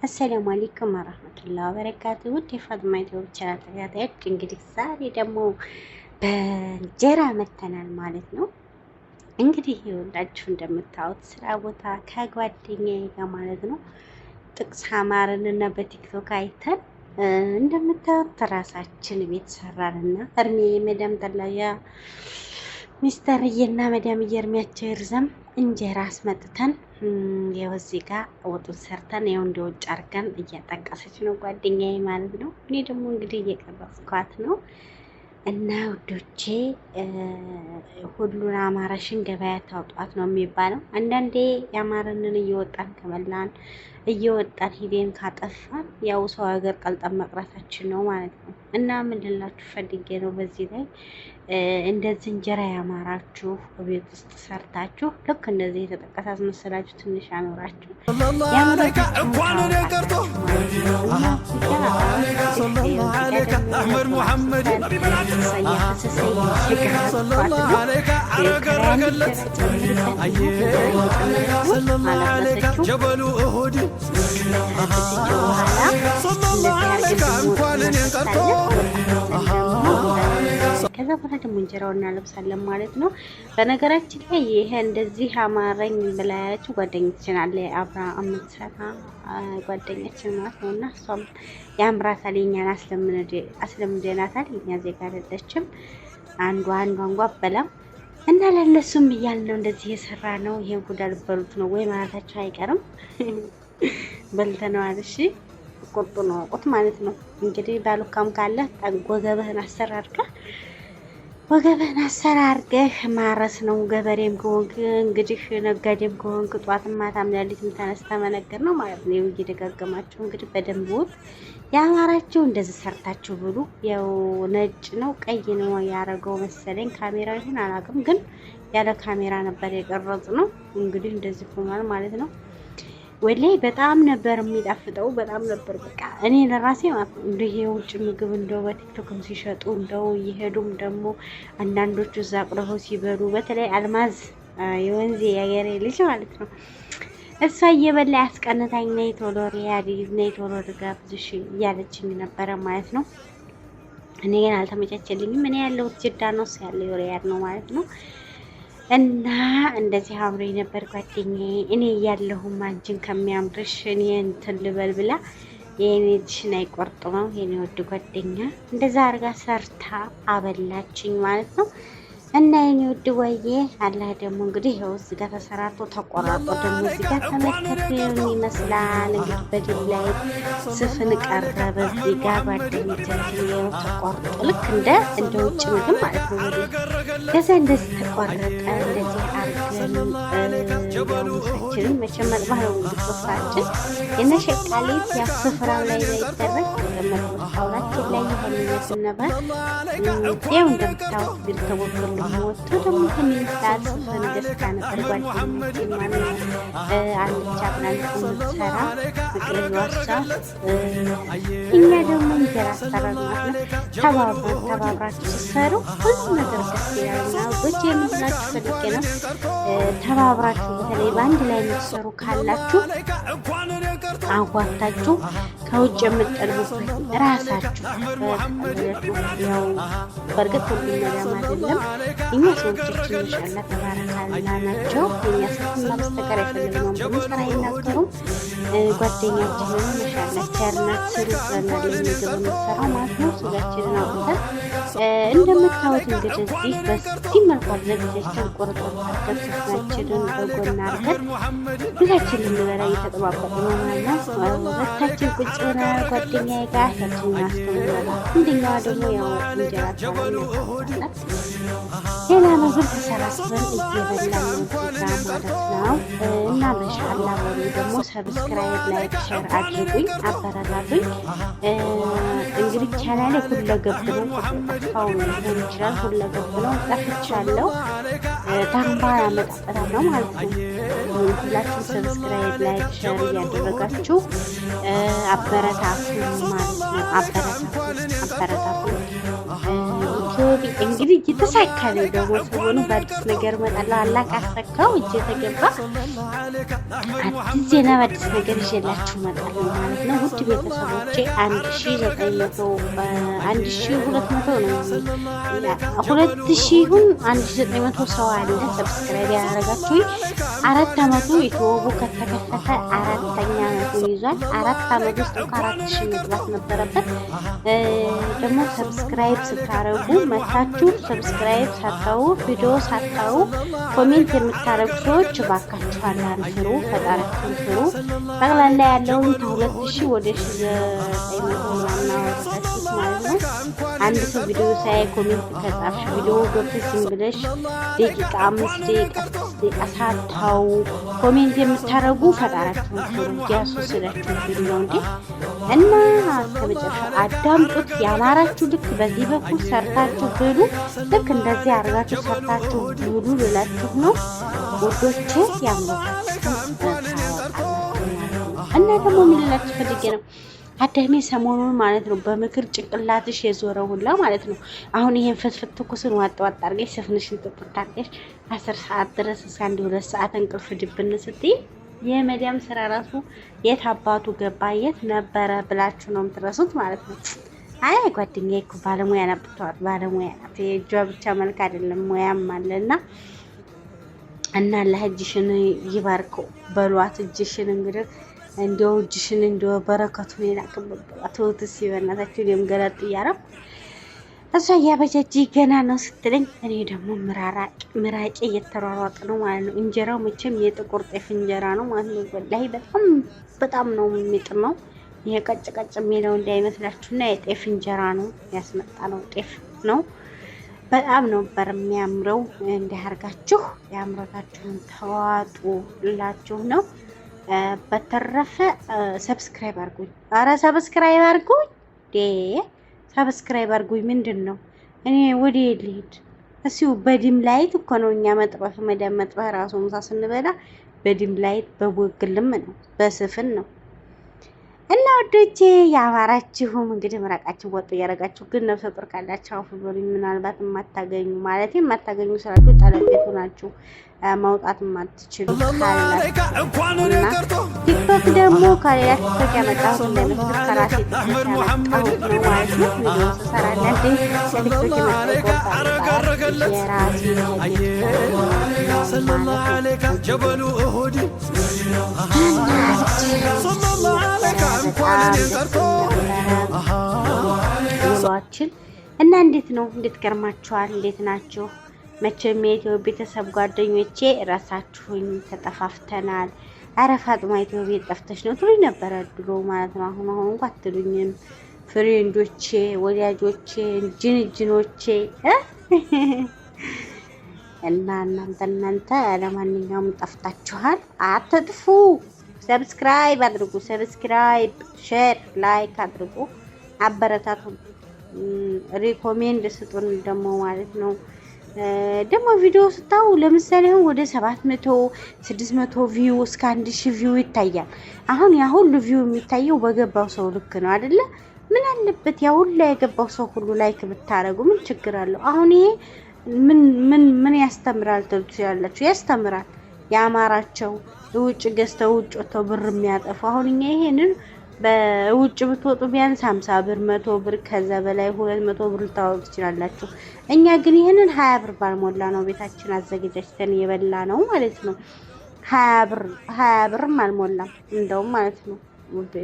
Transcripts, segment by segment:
السلام عليكم ورحمة الله وبركاته። ውድ የፋጥማ ኢትዮጵያ ቻናል ተከታታዮች እንግዲህ ዛሬ ደግሞ በእንጀራ መተናል ማለት ነው። እንግዲህ ይኸውላችሁ እንደምታዩት ስራ ቦታ ከጓደኛዬ ጋር ማለት ነው ጥቅስ አማረንና በቲክቶክ አይተን እንደምታዩት ራሳችን ቤት ሰራንና እርሜ የመዳም ጠላያ ሚስተርዬና መዳምዬ እርሜያቸው ይርዘም እንጀራ አስመጥተን ያው እዚህ ጋር ወጡን ሰርተን ያው እንደ ውጭ አድርገን እያጠቀሰች ነው ጓደኛዬ ማለት ነው። እኔ ደግሞ እንግዲህ እየቀረጽኳት ነው። እና ውዶቼ ሁሉን አማረሽን ገበያ ታውጧት ነው የሚባለው። አንዳንዴ ያማረንን እየወጣን ከበላን እየወጣን ሂደን ካጠፋን ያው ሰው ሀገር ቀልጠን መቅረታችን ነው ማለት ነው። እና ምን ልላችሁ ፈልጌ ነው በዚህ ላይ እንደዚህ እንጀራ ያማራችሁ ቤት ውስጥ ሰርታችሁ ልክ እንደዚህ የተጠቀሰ አስመሰላችሁ ትንሽ አኖራችሁ ከዛ በኋላ ደግሞ እንጀራውን እናለብሳለን ማለት ነው። በነገራችን ላይ ይሄ እንደዚህ አማረኝ ብላ ያለችው ጓደኛችን አለ አብራ የምትሰራ ጓደኛችን ማለት ነው። እና እሷም ያምራታል፣ የኛን አስለምደናታል። የኛ ዜጋ አይደለችም። አንዷ አንዷን ጓበላም እና ለእነሱም እያልን ነው እንደዚህ የሰራ ነው። ይሄን ጉድ አልበሉት ነው ወይ ማለታቸው አይቀርም። በልተነዋል። እሺ ቁርጡ ነው ቁት ማለት ነው። እንግዲህ ባሉካም ካለ ወገብህን አሰራርገህ ወገብህን አሰራርገህ ማረስ ነው። ገበሬም ከሆንክ እንግዲህ ነጋዴም ከሆንክ ጧትም ማታም ሌሊትም ተነስተህ መነገር ነው ማለት ነው። ይኸው እየደጋገማችሁ እንግዲህ በደንብ ውብ ያማራችሁ እንደዚህ ሰርታችሁ ብሉ። ያው ነጭ ነው ቀይ ነው ያረገው መሰለኝ ካሜራ ይሁን አላውቅም፣ ግን ያለ ካሜራ ነበር የቀረጽ ነው። እንግዲህ እንደዚህ ሆኗል ማለት ነው። ወላይ በጣም ነበር የሚጣፍጠው። በጣም ነበር በቃ እኔ ለራሴ ማለት ነው እንደ የውጭ ምግብ እንደው በቲክቶክም ሲሸጡ እንደው እየሄዱም ደግሞ አንዳንዶቹ እዛ አቅርበው ሲበሉ በተለይ አልማዝ የወንዜ የአገሬ ልጅ ማለት ነው እሷ እየበላ ያስቀንታኝ ነይ ቶሎ ሪያድ ነይ ቶሎ ልጋብዝሽ እያለችኝ ነበረ ማለት ነው። እኔ ግን አልተመቻቸልኝም። እኔ ያለሁት ጅዳ ነው፣ እሱ ያለው ሪያድ ነው ማለት ነው። እና እንደዚህ አምሮኝ ነበር ጓደኛዬ። እኔ እያለሁም አንቺን ከሚያምርሽ እኔ እንትን ልበል ብላ የኔ እጅሽን አይቆርጥመው የኔ ወድ ጓደኛ እንደዛ አድርጋ ሰርታ አበላችኝ ማለት ነው። እና የኔ ውድ ወዬ አላህ ደግሞ እንግዲህ ይኸው እዚህ ጋር ተሰራርቶ ተቆራርጦ ደግሞ እዚህ ጋር ተመልከቱ ይመስላል። እንግዲህ በድብ ላይ ስፍን ቀረበ። እዚህ ጋር ጓደኞቻችን ይኸው ተቆርጦ ልክ እንደ ውጭ ምግብ ማለት ነው። ከዛ እንደዚህ ተቆረጠ። እንደዚህ አርገን ያው መቼም መጥባህ ነው እንግዲህ ሶፍራችን የነሸቃሌት ያው ስፍራው ላይ ባይደረግ መጥበሻው ላይ ይሄን ይመስል ነበር። ያው እንደምታዩት ግን ተሞክሮ ወጥቶ ደግሞ ይህን ይመስላል። ስፍን ገዝታ ነበር ጓደኛችን ማነው አልጫ ብላን የምትሰራ መቅለቢዋ እሷ፣ እኛ ደግሞ እንጀራ አሰራር ማለት ነው። ተባብራችሁ ስትሰሩ ሁሉም ነገር ደስ ይላል። እና ውዶች የምንላችሁ ፈልጌ ነው። ተባብራችሁ በተለይ በአንድ ላይ የምትሰሩ ካላችሁ አዋታችሁ ከውጭ የምትጠልቡበት ራሳችሁ ያው በእርግጥ ሁሉም መዳም አይደለም። እኛ ሰዎቻችን ማሻአላ ተባረካላ ናቸው። የኛ ስልክና በስተቀር የፈለግነውን ብንሰራ አይናገሩም። ጓደኛችንን ማሻአላ ቸርናት ስሩ ብለናል። ምግብ የምትሰራው ማለት ነው። ስጋችንን አውጥተን እንደምታዩት እንግዲህ እዚህ በዚህ መልኩ አዘጋጅተን ቁርጥ አድርገን ስጋችንን በጎን አድርገን ግዛችን ልንበላ እየተጠባበቅን ነው ማለት ነው። ሁለታችን ቁጭ ብለናል ጓደኛዬ ጋር ያችንን አስተምረናል። አንደኛዋ ደግሞ ያው እንጀራ ታላት ሌላ ምግብ ተሰባስበን እየበላን ነው ማለት ነው። እና ማሻአላ በሉ ደግሞ subscribe፣ like፣ share አድርጉኝ፣ አበረታቱኝ። እንግዲህ ቻናሌ ሁለገብ ነው። ጠፋው ሊሆን ይችላል። ሁለገብ ነው። ጠፍቻለሁ። ታምባ ያመጣጠራለሁ ማለት ነው። ሁላችሁም subscribe፣ like፣ share እያደረጋችሁ አበረታቱኝ ማለት ነው። አበረታቱኝ፣ አበረታቱኝ። ኢትዮቢ እንግዲህ እየተሳካ ነው። ደግሞ ሰሞኑ በአዲስ ነገር እመጣለሁ። አላህ ካሳካው እጄ ተገባ አዲስ ዜና በአዲስ ነገር ይዤላችሁ እመጣለሁ ማለት ነው። ውድ ቤተሰቦቼ 1900፣ 1200 ነው፣ 2000 ይሁን 1900 ሰው አለ subscribe ያደረጋችሁኝ። 4 አመቱ ዩቲዩቡ ከተከፈተ አራተኛ አመቱን ይዟል። 4 አመት ውስጥ እንኳ 4000 መግባት ነበረበት። ደግሞ subscribe ስታረጉ መታችሁ subscribe ሳታዩ፣ ቪዲዮ ሳታዩ comment የምታረጉ ሰዎች እባካችሁ አላህን ፍሩ፣ ፈጣሪያችሁን ፍሩ። ጠቅላላ ያለውን ከ2000 ወደ 1900 ምናምን አወረዳችሁት ማለት ነው። አንድ ሰው ቪዲዮ ሳያይ comment ከጻፍሽ፣ ቪዲዮ ገብተሽ ዝም ብለሽ ደቂቃ፣ 5 ደቂቃ፣ 6 ደቂቃ ሳታዩ comment የምታረጉ ፈጣሪያችሁን ፍሩ። እያስወሰዳችሁብኝ ነው እንዴ? እና እስከ አዳምጡት። ያማራችሁ ልክ በዚህ በኩል ሰርታችሁ ብሉ፣ ልክ እንደዚህ አድርጋችሁ ሰርታችሁ ብሉ ልላችሁ ነው ውዶቼ። ያምሮታችሁ ታወጣላችሁ ማለት ነው። እና ደግሞ ምን ልላችሁ ፈልጌ ነው፣ አዳሜ ሰሞኑን ማለት ነው በምክር ጭንቅላትሽ የዞረ ሁላ ማለት ነው። አሁን ይሄን ፍትፍት ትኩስን ዋጥ ዋጥ አድርገሽ፣ ስፍንሽን ጥጥት አድርገሽ 10 ሰዓት ድረስ እስከ 1 2 ሰዓት እንቅልፍ ድብን ስትይ የመዲያም ስራ ራሱ የት አባቱ ገባ የት ነበረ ብላችሁ ነው የምትረሱት ማለት ነው። አይ ጓደኛዬ እኮ ባለሙያ ናት ብትዋት ባለሙያ ናት። የእጇ ብቻ መልክ አይደለም ሙያም አለና እና አላህ እጅሽን ይባርከው በሏት። እጅሽን እንግዲህ እንዲያው እጅሽን እንዲያው በረከቱን የላክበት በሏት። ተውት እስኪ በእናታችሁ፣ እኔም ገለጥ እያደረኩ እሷ እያበጃጅ ገና ነው ስትለኝ እኔ ደግሞ ምራቄ እየተሯሯጥ ነው ማለት ነው። እንጀራው መቼም የጥቁር ጤፍ እንጀራ ነው ማለት ነው። ወላሂ በጣም በጣም ነው የሚጥመው። ይሄ ቀጭ ቀጭ የሚለው እንዳይመስላችሁና የጤፍ እንጀራ ነው ያስመጣ ነው፣ ጤፍ ነው። በጣም ነበር የሚያምረው። እንዲህ አድርጋችሁ የአምሮታችሁን ተዋጡላችሁ ነው። በተረፈ subscribe አድርጉኝ። አረ subscribe አድርጉኝ፣ subscribe አድርጉኝ። ምንድን ነው እኔ ወደ ልሂድ? እሲሁ በ dim light እኮ ነው እኛ መጥበህ መዳም መጥበህ ራሱ ምሳ ስንበላ በ dim light በቦግልም ነው በስፍን ነው። እና ወዶቼ ያማራችሁም እንግዲህ ምራቃችሁ ወጥ እያደረጋችሁ ግን ነፍሰ ጡር ካላችሁ አውፍ በሉኝ። ምናልባት የማታገኙ ማለት የማታገኙ ስራችሁ ጠለቤት ሆናችሁ መውጣት የማትችሉ ካላችሁ ቲክቶክ ደግሞ ከሌላ ቲክቶክ ያመጣሁት እንዳይመስልህ ከራሴ ቲክቶክ ያመጣሁት ነው ማለት ነው። ቪዲዮ ስሰራ አንዳንዴ ከቲክቶክ የመጣ የራሴ ውሏችን እና እንዴት ነው? እንዴት ገርማችኋል? እንዴት ናችሁ? መቼም የኢትዮ ቤተሰብ ጓደኞቼ ራሳችሁኝ ተጠፋፍተናል። አረ ፋጥማ ኢትዮ ቤት ጠፍተሽ ነው ትሉኝ ነበረ ድሮ ማለት ነው። አሁን አሁን እንኳ አትሉኝም። friend ኦቼ፣ ወዳጆቼ፣ ጅንጅኖቼ እና እናንተ ለማንኛውም ጠፍታችኋል። አትጥፉ። subscribe አድርጉ። subscribe፣ share፣ like አድርጉ። አበረታቱ። recommend ስጡን ደግሞ ማለት ነው። ደግሞ ቪዲዮ ስታዩ ለምሳሌ አሁን ወደ 700፣ 600 view እስከ 1000 view ይታያል። አሁን ያ ሁሉ view የሚታየው በገባው ሰው ልክ ነው አይደለ? ምን አለበት ያ ሁሉ የገባው ሰው ሁሉ like ብታረጉ ምን ችግር አለው? አሁን ይሄ ምን ምን ምን ያስተምራል ትሉ ትችላላችሁ። ያስተምራል። ያማራቸው ውጭ ገዝተው ውጭ ወጥተው ብር የሚያጠፉ፣ አሁን እኛ ይሄንን በውጭ ብትወጡ ቢያንስ 50 ብር፣ 100 ብር፣ ከዛ በላይ 200 ብር ልታወጡ ትችላላችሁ። እኛ ግን ይህንን 20 ብር ባልሞላ ነው ቤታችን አዘገጃጅተን የበላ ነው ማለት ነው። 20 ብር፣ 20 ብርም አልሞላም እንደውም ማለት ነው።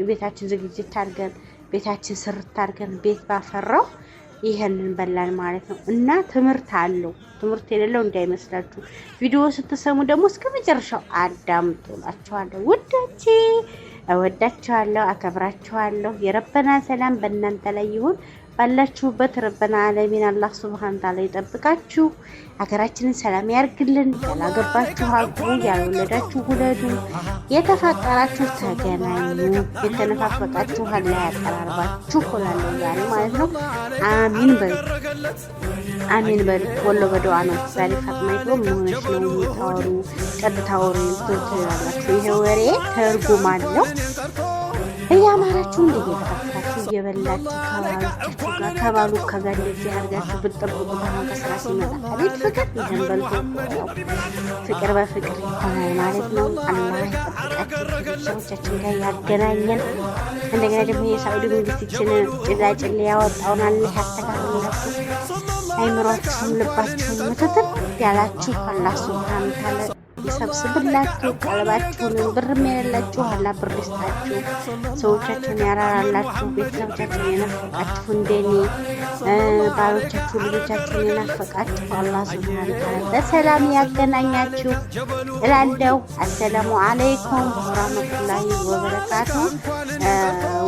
ቤታችን ዝግጅት አድርገን፣ ቤታችን ስርት አድርገን፣ ቤት ባፈራው ይሄንን በላን ማለት ነው። እና ትምህርት አለው። ትምህርት የሌለው እንዳይመስላችሁ። ቪዲዮ ስትሰሙ ደግሞ እስከ መጨረሻው አዳምጡ እላችኋለሁ ውዶቼ። እወዳችኋለሁ፣ አከብራችኋለሁ። የረበና ሰላም በእናንተ ላይ ይሁን። ባላችሁበት ረበና አለሚን አላህ ሱብሃን ታላ ይጠብቃችሁ። ሀገራችንን ሰላም ያርግልን። ያላገባችሁ አግቡ፣ ያልወለዳችሁ ውለዱ፣ የተፋቀራችሁ ተገናኙ፣ የተነፋፈቃችሁ አላህ ያቀራርባችሁ እላለሁ ዛሬ ማለት ነው። አሚን በሉ፣ አሚን በሉ። ወሎ በዱዓ ነው። ዛሬ ፋጥማ ይቶ ምን ሆነሽ ነው የምታወሩ? ቀጥታ ወሬ ትላላችሁ። ይሄ ወሬ ትርጉም አለው። እያማራችሁ እንደየተፈታችሁ እየበላችሁ ከባሎቻችሁ ጋር ከባሉ ከጋር እንደዚህ አድርጋችሁ ብትጠብቁት አሁን ከስራ ሲመጣ አቤት ፍቅር! ይህን በልቶ ፍቅር በፍቅር ይሆናል ማለት ነው። አላህ ይጠብቃችሁ፣ ከቤተሰቦቻችን ጋር ያገናኘን። እንደገና ደግሞ የሳዑዲ መንግስት ይችን ጭላጭል ያወጣውን አላህ ያስተካክልላችሁ። አይምሯችሁም ልባችሁም ምትትል ያላችሁ አላህ ሱብሃነ ወተዓላ ይሰብስብላችሁ። ቀልባችሁንም ብርም የሌላችሁ አላህ ብር ይስጣችሁ። ሰዎቻችሁን ያራራላችሁ። ቤተሰቦቻችሁን የናፈቃችሁ እንደኔ ባሎቻችሁ፣ ልጆቻችሁን የናፈቃችሁ አላህ ሱብሃነ ወተዓላ በሰላም ያገናኛችሁ እላለሁ። አሰላሙ አለይኩም ወራህመቱላሂ ወበረካቱ።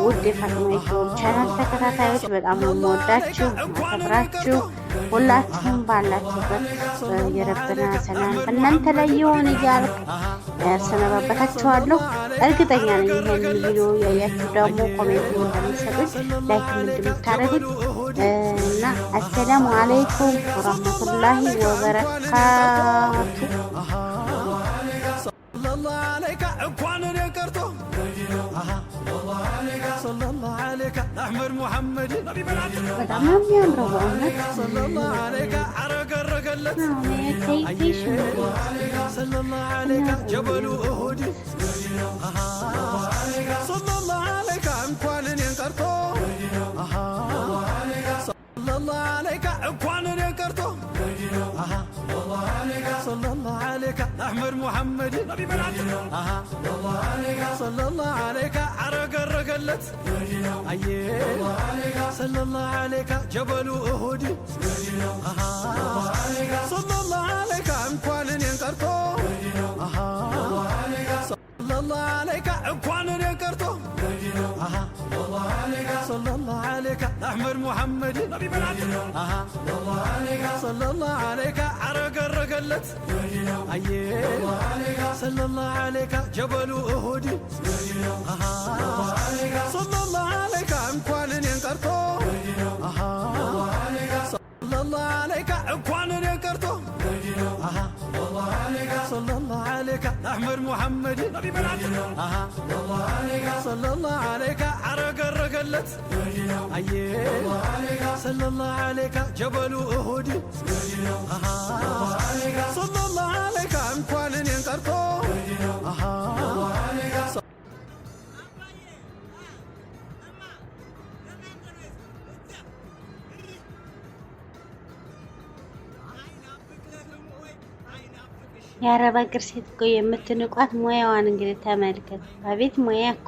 ውድ የፋጥማ ኢትዮ ቻናል ተከታታዮች በጣም ነው የምወዳችሁ ማከብራችሁ። ሁላችሁም ባላችሁበት የረብና ሰላም በእናንተ ላይ ይሁን እያልኩ ሰነባበታችኋለሁ። እርግጠኛ ነኝ ይሄን ቪዲዮ ያያችሁ ደግሞ comment እንደምትሰጡኝ፣ like እንደምታደርጉኝ እና አሰላሙ አለይኩም ወራህመቱላሂ ወበረካቱ። በጣም ነው የሚያምረው በእውነት። አሕመድ ሙሐመድ ሰለላሁ ዐለይከ አረገረገለት አየ ሰለላሁ ዐለይከ ጀበሉ እሁድ ሰለላሁ ዐለይከ እንኳን እኔን ቀርቶ ሰለላሁ ዐለይከ እንኳን እኔን ቀርቶ ሰለላሁ ዐለይከ አሕመድ ሙሐመድ ሰለላሁ ዐለይከ አረገረገለት አየ ሰለላሁ ዐለይከ ጀበሉ እሁድ ሰለላሁ ዐለይከ እንኳን እኔን ቀርቶ ሰለላሁ ዐለይከ እንኳን እኔን ቀርቶ ሰለላሁ ዐለይከ አሕመድ ሙሐመድ ሰለላሁ ዐለይከ አረገረገለት አየ ሰለላሁ ዐለይከ ጀበሉ እሁድ ሰለላሁ ዐለይከ እንኳን እኔን ቀርቶ የአረብ ሀገር ሴት እኮ የምትንቋት ሙያዋን እንግዲህ ተመልከቱ። አቤት ሙያ እኮ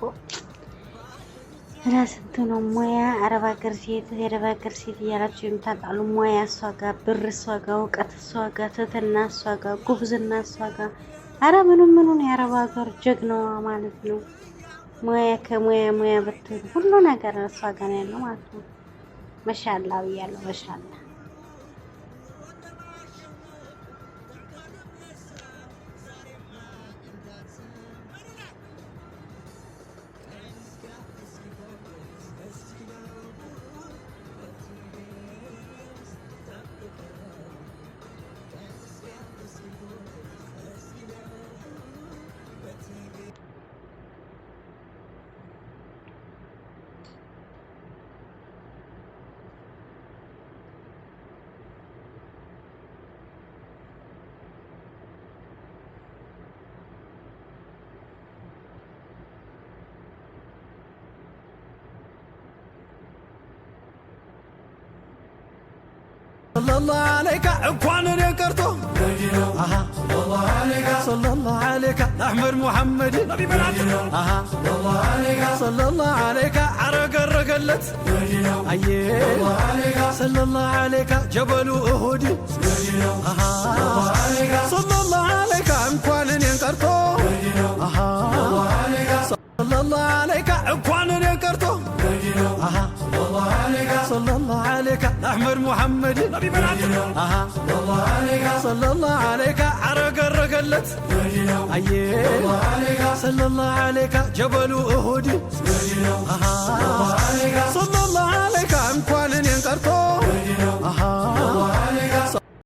ስንቱ ነው ሙያ። አረብ ሀገር ሴት የአረብ ሀገር ሴት እያላችሁ የምታጣሉ ሙያ እሷ ጋር፣ ብር እሷ ጋር፣ እውቀት እሷ ጋር፣ ትህትና እሷ ጋር፣ ጉብዝና እሷ ጋር። አረ ምኑ ምኑን የአረብ ሀገር ጀግናዋ ማለት ነው። ሙያ ከሙያ ሙያ ብትሉ ሁሉ ነገር እሷ ጋር ነው ያለው ማለት ነው። መሻላ ብያለሁ፣ መሻላ። ሰለላሁ ዐለይከ እንኳን እኔን ቀርቶ ሰለላሁ ዐለይከ አሕመድ ሙሐመድ ሰለላሁ ዐለይከ አረገረገለት አየ ሰለላሁ ዐለይከ ጀበሉ እሁድ ሰለላሁ ዐለይከ እንኳን እኔን ቀርቶ ሰለላሁ ዐለይከ እንኳን እኔን ቀርቶ ሰለላሁ ዐለይከ አሕመድ ሙሐመድ ሰለላሁ ዐለይከ አረገረገለት አየ ሰለላሁ ዐለይከ ጀበሉ እሁድ ሰለላሁ ዐለይከ እንኳን